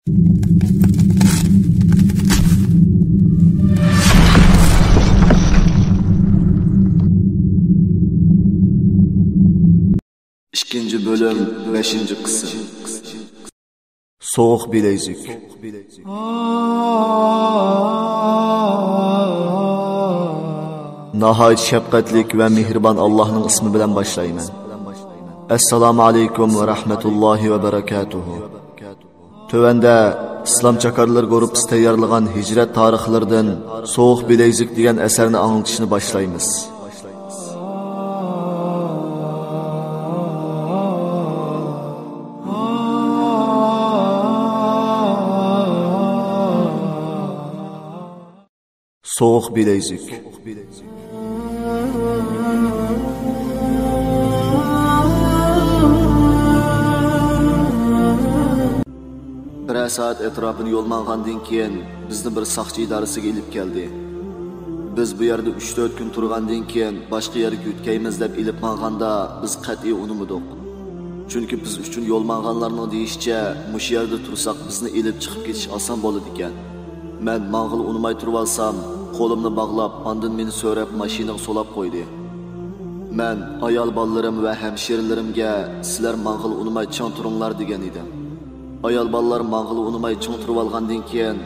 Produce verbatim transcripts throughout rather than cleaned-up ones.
ئىككىنچى بۆلۈم، بەشىنچى قىسىم. سوغۇق بىلەيزۈك. ناھايىتى شەپقەتلىك ۋە مېھرىبان ئاللاھنىڭ ئىسمى بىلەن باشلايمەن. ئەسسالامۇ ئەلەيكۇم ۋە رەھمەتۇللاھى ۋە بەرەكاتۇھۇ. تۆۋەندە ئىسلام چاكارلىرى گۇرۇپپىسى تەييارلىغان ھىجرەت تارىخلىرىدىن سوغۇق بىلەيزۈك دېگەن ئەسەرنى ئاڭلىتىشنى باشلايمىز. سوغۇق بىلەيزۈك. بىرەر سائەت ئەتراپىدا يول ماڭغاندىن كېيىن، بىزنى بىر ساقچى ئىدارىسىگە ئېلىپ كەلدى. بىز بۇ يەردە ئۈچ تۆت كۈن تۇرغاندىن كېيىن، باشقا يەرگە يۆتكەيمىز دەپ ئېلىپ ماڭغاندا، بىز قەتئىي ئۇنىمىدۇق. چۈنكى بىز ئۈچۈن يول ماڭغانلارنىڭ دېيىشىچە، مۇشۇ يەردە تۇرساق، بىزنى ئېلىپ چىقىپ كېتىش ئاسان بولىدىكەن. مەن ماڭغىلى ئۇنىماي تۇرۇۋالسام، قولۇمنى باغلاپ، ئاندىن مېنى سۆرەپ، ماشىنىغا سولاپ قويدى. مەن ئايال بالىلىرىم ۋە ھەمشىرىلىرىمگە، «سىلەر ماڭغىلى ئۇنىماي چىڭ تۇرۇڭلار» دېگەن ئىدىم. ئايال بالىلار ماڭغىلى ئۇنىماي چىڭ تۇرۇۋالغاندىن كېيىن،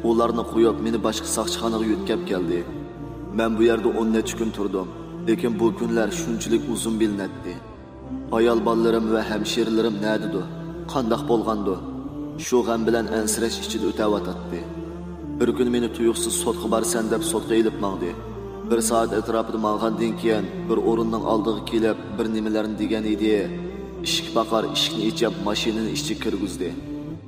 ئۇلارنى قويۇپ، مېنى باشقا ساقچىخانىغا يۆتكەپ كەلدى. مەن بۇ يەردە ئون نەچچە كۈن تۇردۇم، لېكىن بۇ كۈنلەر شۇنچىلىك ئۇزۇن بىلىنەتتى. ئايال بالىلىرىم ۋە ھەمشىرىلىرىم نەدىدۇ؟ قانداق بولغاندۇ؟ شۇ غەم بىلەن ئەنسىرەش ئىچىدە ئۆتەۋاتاتتى. بىر كۈنى مېنى تۇيۇقسىز سوتقا بارىسەن دەپ سوتقا ئېلىپ ماڭدى. بىر سائەت ئەتراپىدا ماڭغاندىن كېيىن، بىر ئورۇننىڭ ئالدىغا كېلىپ، بىر نېمىلەرنى دېگەن ئىدى. ئىشىك باقار ئىشىكنى ئېچىپ، ماشىنىنى ئىچىگە كىرگۈزدى.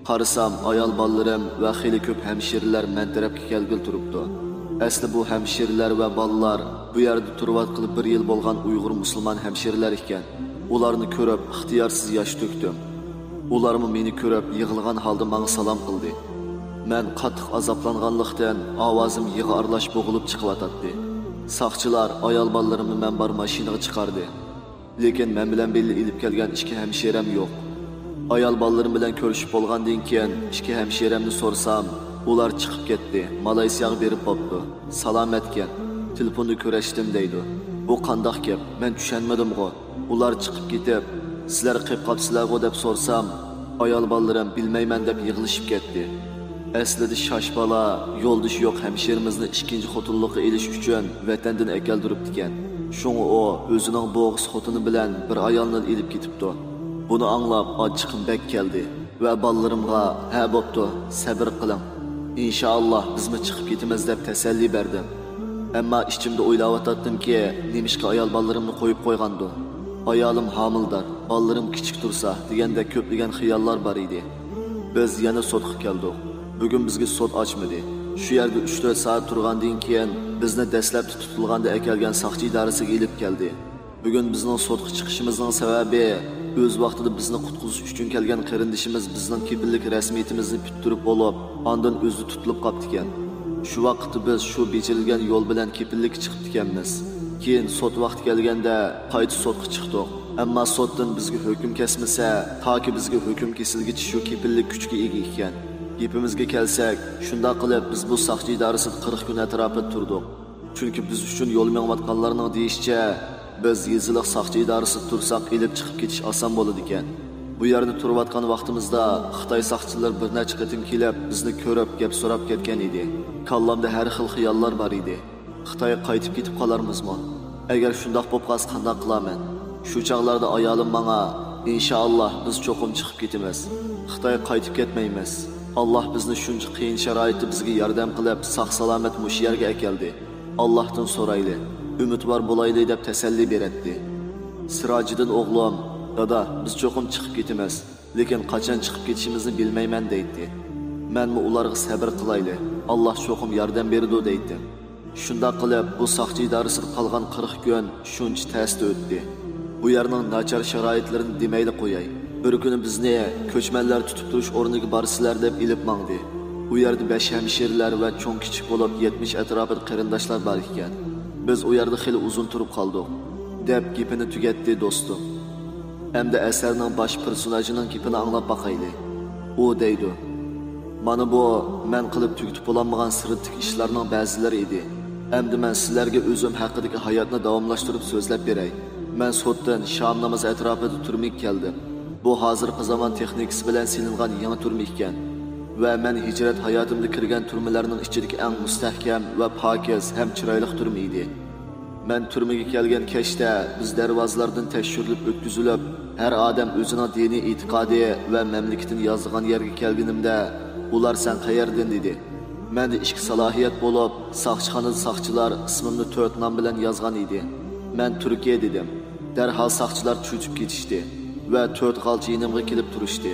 قارىسام، ئايال بالىلىرىم ۋە خېلى كۆپ ھەمشىرىلەر مەن تەرەپكە كەلگىلى تۇرۇپتۇ. ئەسلى بۇ ھەمشىرىلەر ۋە بالىلار بۇ يەردە تۇرۇۋاتقىلى بىر يىل بولغان ئۇيغۇر مۇسۇلمان ھەمشىرىلەر ئىكەن. ئۇلارنى كۆرۈپ، ئىختىيارسىز ياش تۆكتۈم. ئۇلارمۇ مېنى كۆرۈپ، يىغلىغان ھالدا ماڭا سالام قىلدى. مەن قاتتىق ئازابلانغانلىقتىن، ئاۋازىم يىغا ئارىلاش بوغۇلۇپ چىقىۋاتاتتى. ساقچىلار ئايال بالىلىرىمنى مەن بار ماشىنىغا چىقاردى. لېكىن مەن بىلەن بىللە ئېلىپ كەلگەن ئىككى ھەمشىرەم يوق. ئايال بالىلىرىم بىلەن كۆرۈشۈپ بولغاندىن كېيىن، ئىككى ھەمشىرەمنى سورىسام، ئۇلار چىقىپ كەتتى، مالايسىياغا بېرىپ بوپتۇ، سالامەتكەن، تېلېفوندا كۆرۈشتۈم دەيدۇ. بۇ قانداق گەپ؟ مەن چۈشەنمىدىمغۇ؟ ئۇلار چىقىپ كېتىپ، سىلەر قېپ قاپسىلەرغۇ دەپ سورىسام، ئايال بالىلىرىم بىلمەيمەن دەپ يىغلىشىپ كەتتى. ئەسلىدە شاش بالا، يولدىشى يوق ھەمشىرىمىزنى ئىككىنچى خوتۇنلۇققا ئېلىش ئۈچۈن ۋەتەندىن ئەكەلدۈرۈپتىكەن. شۇڭا ئۇ ئۆزىنىڭ بوغۇز خوتۇنى بىلەن بىر ئايالنى ئېلىپ كېتىپتۇ. بۇنى ئاڭلاپ ئاچچىقىم بەك كەلدى ۋە بالىلىرىمغا، «ھە، بوپتۇ، سەبرى قىلىڭ. ئىنشائاللا بىزمۇ چىقىپ كېتىمىز» دەپ تەسەللى بەردىم. ئەمما ئىچىمدە ئويلاۋاتاتتىمكى، نېمىشقا ئايال بالىلىرىمنى قويۇپ قويغاندۇ؟ «ئايالىم ھامىلىدار، بالىلىرىم كىچىك تۇرسا» دېگەندەك كۆپلىگەن خىياللار بار ئىدى. بىز يەنە سوتقا كەلدۇق. بۈگۈن بىزگە سوت ئاچمىدى. شۇ يەردە ئۈچ تۆت سائەت تۇرغاندىن كېيىن، بىزنى دەسلەپتە تۇتۇلغاندا ئەكەلگەن ساقچى ئىدارىسىگە ئېلىپ كەلدى. بۈگۈن بىزنىڭ سوتقا چىقىشىمىزنىڭ سەۋەبى، ئۆز ۋاقتىدا بىزنى قۇتقۇزۇش ئۈچۈن كەلگەن قېرىندىشىمىز بىزنىڭ كېپىللىك رەسمىيىتىمىزنى پۈتتۈرۈپ بولۇپ، ئاندىن ئۆزى تۇتۇلۇپ قاپتىكەن. شۇ ۋاقىتتا بىز شۇ بېجىرىلگەن يول بىلەن كېپىللىككە چىقىپتىكەنمىز. كېيىن سوت ۋاقتى كەلگەندە قايتا سوتقا چىقتۇق. ئەمما سوتتىن بىزگە ھۆكۈم كەسمىسە، تاكى بىزگە ھۆكۈم كېسىلگىچە شۇ كېپىللىك كۈچكە ئىگە ئىكەن. گېپىمىزگە كەلسەك، شۇنداق قىلىپ بىز بۇ ساقچى ئىدارىسىدە قىرىق كۈن ئەتراپىدا تۇردۇق. چۈنكى بىز ئۈچۈن يول مېڭىۋاتقانلارنىڭ دېيىشىچە، بىز يېزىلىق ساقچى ئىدارىسىدا تۇرساق، ئېلىپ چىقىپ كېتىش ئاسان بولىدىكەن. بۇ يەردە تۇرۇۋاتقان ۋاقتىمىزدا خىتاي ساقچىلىرى بىر نەچچە قېتىم كېلىپ، بىزنى كۆرۈپ، گەپ سوراپ كەتكەن ئىدى. كاللامدا ھەر خىل خىياللار بار ئىدى. خىتايغا قايتىپ كېتىپ قالارمىزمۇ؟ ئەگەر شۇنداق بولۇپ قالسا، قانداق قىلارمەن؟ شۇ چاغلاردا ئايالىم ماڭا، «ئىنشائاللا، بىز چوقۇم چىقىپ كېتىمىز. خىتايغا قايتىپ كەتمەيمىز. ئاللا بىزنى شۇنچە قىيىن شارائىتتا بىزگە ياردەم قىلىپ، ساق-سالامەت مۇشۇ يەرگە ئەكەلدى. ئاللاھتىن سورايلى، ئۈمىدۋار بولايلى» دەپ تەسەللى بېرەتتى. سىراجىدىن ئوغلۇم، «دادا، بىز چوقۇم چىقىپ كېتىمىز، لېكىن قاچان چىقىپ كېتىشىمىزنى بىلمەيمەن» دەيتتى. مەنمۇ ئۇلارغا، «سەبرى قىلايلى، ئاللا چوقۇم ياردەم بېرىدۇ» دەيتتىم. شۇنداق قىلىپ، بۇ ساقچى ئىدارىسىدە قالغان قىرىق كۈن شۇنچە تەستە ئۆتتى. بۇ يەرنىڭ ناچار شارائىتلىرىنى دېمەيلا قوياي. بىر كۈنى بىزنى كۆچمەنلەر تۇتۇپ تۇرۇش ئورنىگە بارىسىلەر دەپ ئېلىپ ماڭدى. بۇ يەردە بەش ھەمشىرىلەر ۋە چوڭ-كىچىك بولۇپ يەتمىش ئەتراپىدا قېرىنداشلار بار ئىكەن. بىز ئۇ يەردە خېلى ئۇزۇن تۇرۇپ قالدۇق، دەپ گېپىنى تۈگەتتى دوستۇم. ئەمدى ئەسەرنىڭ باش پېرسوناژىنىڭ گېپىنى ئاڭلاپ باقايلى. ئۇ دەيدۇ، مانا بۇ مەن قىلىپ تۈگىتىپ بولالمىغان سىرتتىكى ئىشلارنىڭ بەزىلىرى ئىدى. ئەمدى مەن سىلەرگە ئۆزۈم ھەققىدىكى ھاياتنى داۋاملاشتۇرۇپ سۆزلەپ بېرەي. مەن سوتتىن شام نامىزى ئەتراپىدا تۈرمىگە كەلدىم. بۇ ھازىرقى زامان تېخنىكىسى بىلەن سېلىنغان يېڭى تۈرمە ئىكەن. ۋە مەن ھىجرەت ھاياتىمدا كىرگەن تۈرمىلەرنىڭ ئىچىدىكى ئەڭ مۇستەھكەم ۋە پاكىز ھەم چىرايلىق تۈرمە ئىدى. مەن تۈرمىگە كەلگەن كەچتە بىز دەرۋازىلاردىن تەكشۈرۈلۈپ ئۆتكۈزۈلۈپ، ھەر ئادەم ئۆزىنىڭ دىنىي ئېتىقادى ۋە مەملىكىتىنى يازغان يەرگە كەلگىنىمدە، ئۇلار «سەن قەيەردىن؟» دېدى. مەندە ئىككى سالاھىيەت بولۇپ، ساقچىخانىدا ساقچىلار ئىسمىمنى تۆت نام بىلەن يازغان ئىدى. مەن «تۈركىيە» دېدىم. دەرھال ساقچىلار چۆچۈپ كېتىشتى ۋە تۆت غالچى يېنىمغا كېلىپ تۇرۇشتى.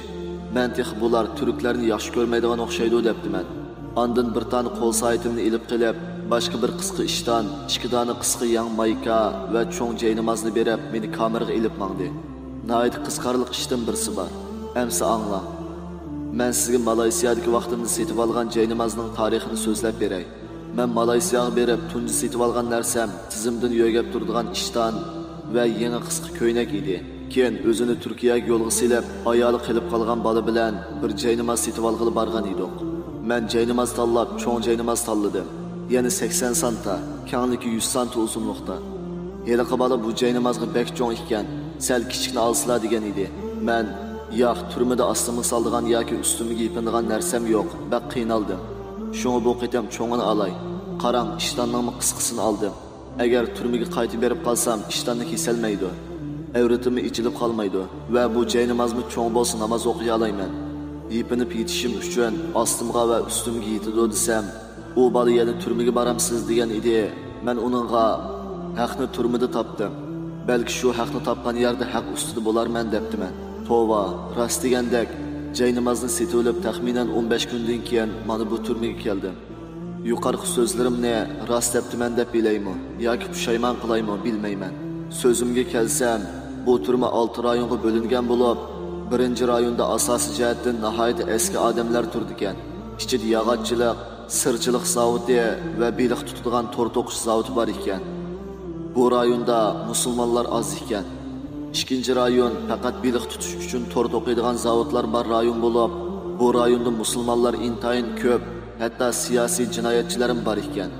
مەن تېخى بۇلار تۈركلەرنى ياخشى كۆرمەيدىغان ئوخشايدۇ دەپتىمەن. ئاندىن بىر تانە قول سائىتىمنى ئېلىپ قېلىپ، باشقا بىر قىسقا ئىشتان، ئىككى دانە قىسقا يەڭ مايكا ۋە چوڭ جەينامازنى بېرىپ، مېنى كامېرغا ئېلىپ ماڭدى. ناھايىتى قىزىقارلىق ئىشتىن بىرسى بار. ئەمسە ئاڭلاڭ. مەن سىزگە مالايسىيادىكى ۋاقتىمدا سېتىۋالغان جەينامازنىڭ تارىخىنى سۆزلەپ بېرەي. مەن مالايسىياغا بېرىپ تۇنجى سېتىۋالغان نەرسەم تىزىمدىن يۆگەپ تۇرىدىغان ئىشتان ۋە يېڭى قىسقا كۆينەك ئىدى. كېيىن ئۆزىنى تۈركىيەگە يولغا سېلىپ، ئايالى قېلىپ قالغان بالا بىلەن بىر جەيناماز سېتىۋالغىلى بارغان ئىدۇق. مەن جەيناماز تاللاپ، چوڭ جەيناماز تاللىدىم. يەنە سەكسەن سانتا، كەڭلىكى يۈز سانتا ئۇزۇنلۇقتا. ھېلىقى بالا بۇ جەينامازغا بەك چوڭ ئىكەن، سەل كىچىكنى ئالسىلا دېگەن ئىدى. مەن، ياق، تۈرمىدە ئاستىمغا سالىدىغان ياكى ئۈستۈمگە يېپىنىدىغان نەرسەم يوق، بەك قىينالدىم. شۇڭا بۇ قېتىم چوڭىنى ئالاي. قاراڭ، ئىشتاننىڭمۇ قىسقىسىنى ئالدىم. ئەگەر تۈرمىگە قايتىپ بېرىپ قالسام، ئىشتاننى كېسەلمەيدۇ. ئەۋرىتىممۇ ئېچىلىپ قالمايدۇ ۋە بۇ جەينامازمۇ چوڭ بولسا ناماز ئوقۇيالايمەن. يېپىنىپ يېتىشىم ئۈچۈن ئاستىمغا ۋە ئۈستۈمگە يېتىدۇ دېسەم، ئۇ بالا يەنە تۈرمىگە بارامسىز دېگەن ئىدى. مەن ئۇنىڭغا، ھەقنى تۈرمىدە تاپتىم. بەلكى شۇ ھەقنى تاپقان يەردە ھەق ئۈستىدە بولارمەن دەپتىمەن. توۋا، راست دېگەندەك، جەينامازنى سېتىۋېلىپ تەخمىنەن ئون بەش كۈندىن كېيىن مانا بۇ تۈرمىگە كەلدىم. يۇقىرىقى سۆزلىرىمنى راست دەپتىمەن دەپ بىلەيمۇ ياكى پۇشايمان قىلايمۇ بىلمەيمەن. سۆزۈمگە كەلسەم، بۇ تۈرمە ئالتە رايونغا بۆلۈنگەن بولۇپ، بىرىنچى رايوندا ئاساسىي جەھەتتىن ناھايىتى ئەسكى ئادەملەر تۇرىدىكەن. ئىچىدە ياغاچچىلىق، سىرچىلىق زاۋۇتى ۋە بېلىق تۇتىدىغان تور توقۇش زاۋۇتى بار ئىكەن. بۇ رايوندا مۇسۇلمانلار ئاز ئىكەن. ئىككىنچى رايون پەقەت بېلىق تۇتۇش ئۈچۈن تور توقۇيدىغان زاۋۇتلار بار رايون بولۇپ، بۇ رايوندا مۇسۇلمانلار ئىنتايىن كۆپ، ھەتتا سىياسىي جىنايەتچىلەرمۇ بار ئىكەن.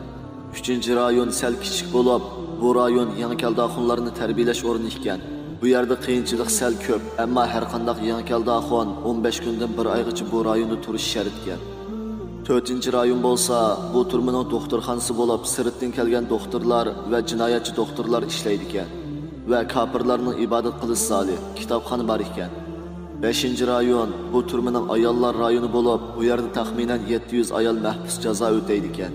ئۈچىنچى رايون سەل كىچىك بولۇپ، بۇ رايون يېڭى كەلدە ئاخۇنلارنى تەربىيەلەش ئورنى ئىكەن. بۇ يەردە قىيىنچىلىق سەل كۆپ، ئەمما ھەرقانداق يېڭى كەلدە ئاخۇن ئون بەش كۈندىن بىر ئايغىچە بۇ رايوندا تۇرۇشى شەرتكەن. تۆتىنچى رايون بولسا، بۇ تۈرمىنىڭ دوختۇرخانىسى بولۇپ، سىرتتىن كەلگەن دوختۇرلار ۋە جىنايەتچى دوختۇرلار ئىشلەيدىكەن ۋە كاپىرلارنىڭ ئىبادەت قىلىش زالى، كىتابخانا بار ئىكەن. بەشىنچى رايون، بۇ تۈرمىنىڭ ئاياللار رايونى بولۇپ، بۇ يەردە تەخمىنەن يەتتە يۈز ئايال مەھبۇس جازا ئۆتەيدىكەن.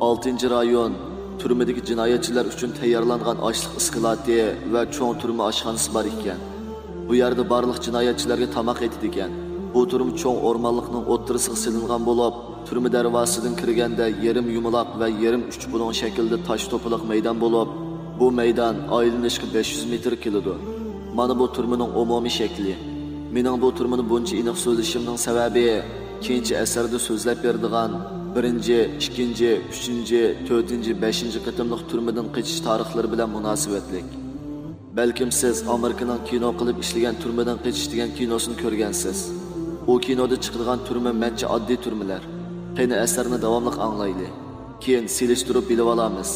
ئالتىنچى رايون، تۈرمىدىكى جىنايەتچىلەر ئۈچۈن تەييارلانغان ئاشلىق ئىسكىلاتى ۋە چوڭ تۈرمە ئاشخانىسى بار ئىكەن. بۇ يەردە بارلىق جىنايەتچىلەرگە تاماق ئېتىدىكەن. بۇ تۈرمە چوڭ ئورمانلىقنىڭ ئوتتۇرىسىغا سېلىنغان بولۇپ، تۈرمە دەرۋازىسىدىن كىرگەندە يېرىم يۇمىلاق ۋە يېرىم ئۈچ بۇلۇڭ شەكلىدە تاش توپىلىق مەيدان بولۇپ، بۇ مەيدان ئايلىنىشقا بەش يۈز مېتىر كېلىدۇ. مانا بۇ تۈرمىنىڭ ئومۇمىي شەكلى. مېنىڭ بۇ تۈرمىنى بۇنچە ئېنىق سۆزلىشىمنىڭ سەۋەبى، كېيىنچە ئەسەردە سۆزلەپ بېرىدىغان بىرىنچى، ئىككىنچى، ئۈچىنچى، تۆتىنچى، بەشىنچى قېتىملىق تۈرمىدىن قېچىش تارىخلىرى بىلەن مۇناسىۋەتلىك. بەلكىم سىز ئامېرىكىنىڭ كىنو قىلىپ ئىشلىگەن تۈرمىدىن قېچىش دېگەن كىنوسىنى كۆرگەنسىز. ئۇ كىنودا چىقىدىغان تۈرمە مەنچە ئاددىي تۈرمىلەر. قېنى ئەسەرنى داۋاملىق ئاڭلايلى. كېيىن سېلىشتۇرۇپ بىلىۋالارمىز.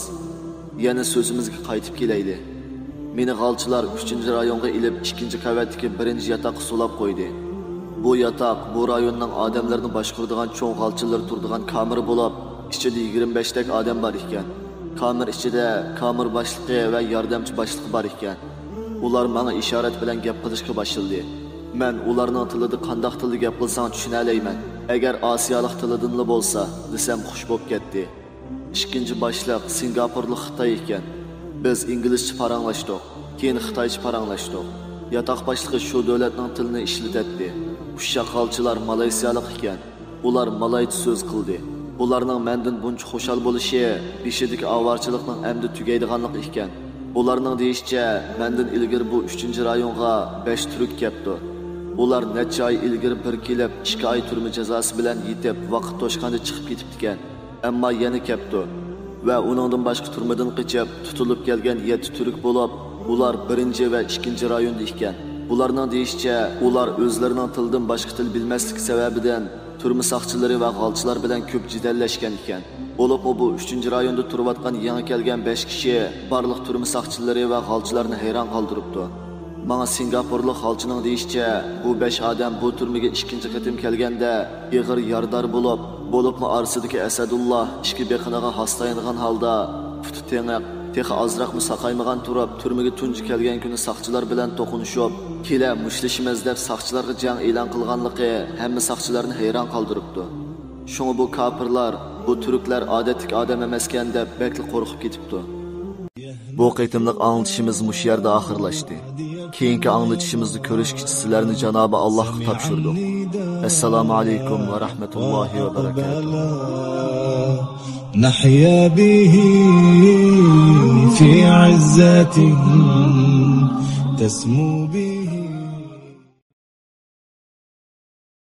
يەنە سۆزىمىزگە قايتىپ كېلەيلى. مېنى غالچىلار ئۈچىنچى رايونغا ئېلىپ، ئىككىنچى قەۋەتتىكى بىرىنچى ياتاققا سولاپ قويدى. بۇ ياتاق بۇ رايوننىڭ ئادەملىرىنى باشقۇرىدىغان چوڭ غالچىلىرى تۇرىدىغان كامېرا بولۇپ، ئىچىدە يىگىرمە بەشتەك ئادەم بار ئىكەن. كامېر ئىچىدە كامېر باشلىقى ۋە ياردەمچى باشلىقى بار ئىكەن. ئۇلار ماڭا ئىشارەت بىلەن گەپ قىلىشقا باشلىدى. مەن ئۇلارنىڭ تىلىدا قانداق تىلدا گەپ قىلساڭ چۈشىنەلەيمەن، ئەگەر ئاسىيالىق تىلىدىنلا بولسا، دېسەم خۇش بوپ كەتتى. ئىككىنچى باشلىق سىنگاپورلۇق خىتاي ئىكەن. بىز ئىنگلىزچە پاراڭلاشتۇق، كېيىن خىتايچە پاراڭلاشتۇق. ياتاق باشلىقى شۇ دۆلەتنىڭ تىلىنى ئىشلىتەتتى. ئۇششاق غالچىلار مالايسىيالىق ئىكەن. ئۇلار مالايچە سۆز قىلدى. ئۇلارنىڭ مەندىن بۇنچە خۇشال بولۇشى بېشىدىكى ئاۋارىچىلىقنىڭ ئەمدى تۈگەيدىغانلىقى ئىكەن. ئۇلارنىڭ دېيىشىچە، مەندىن ئىلگىرى بۇ ئۈچىنچى رايونغا بەش تۈرك كەپتۇ. ئۇلار نەچچە ئاي ئىلگىرى بىر كېلىپ، ئىككى ئاي تۈرمە جازاسى بىلەن يېتىپ، ۋاقىت توشقاندا چىقىپ كېتىپتىكەن. ئەمما يەنە كەپتۇ. ۋە ئۇنىڭدىن باشقا تۈرمىدىن قېچىپ، تۇتۇلۇپ كەلگەن يەتتە تۈرك بولۇپ، ئۇلار بىرىنچى ۋە ئىككىنچى رايوندا ئىكەن. ئۇلارنىڭ دېيىشىچە، ئۇلار ئۆزلىرىنىڭ تىلىدىن باشقا تىل بىلمەسلىكى سەۋەبىدىن، تۈرمە ساقچىلىرى ۋە غالچىلار بىلەن كۆپ جېدەللەشكەن ئىكەن. بولۇپمۇ بۇ ئۈچىنچى رايوندا تۇرۇۋاتقان يېڭى كەلگەن بەش كىشى بارلىق تۈرمە ساقچىلىرى ۋە غالچىلارنى ھەيران قالدۇرۇپتۇ. ماڭا سىنگاپورلۇق غالچىنىڭ دېيىشىچە، بۇ بەش ئادەم بۇ تۈرمىگە ئىككىنچى قېتىم كەلگەندە ئېغىر يارىدار بولۇپ، بولۇپمۇ ئارىسىدىكى ئەسەدۇللا ئىككى بېقىنىغا ھاستايىنغان ھالدا، پۇتى تېڭىق، تېخى ئازراقمۇ ساقايمىغان تۇرۇپ، تۈرمىگە تۇنجى كەلگەن كۈنى ساقچىلار بىلەن توقۇنۇشۇپ، كېلە مۇشتلىشىمىز دەپ ساقچىلارغا جەڭ ئېلان قىلغانلىقى ھەممە ساقچىلارنى ھەيران قالدۇرۇپتۇ. شۇڭا بۇ كاپىرلار، بۇ تۈركلەر ئادەتتىكى ئادەم ئەمەسكەن دەپ بەكلا قورقۇپ كېتىپتۇ. بۇ قېتىملىق ئاڭلىتىشىمىز مۇشۇ يەردە ئاخىرلاشتى. كېيىنكى ئاڭلىتىشىمىزدا كۆرۈشكىچە سىلەرنى جانابى ئاللاھقا تاپشۇردۇق. ئەسسالامۇ ئەلەيكۇم ۋە رەھمەتۇللاھى ۋە بەرەكاتۇھ. نحيا به في عزة تسمو به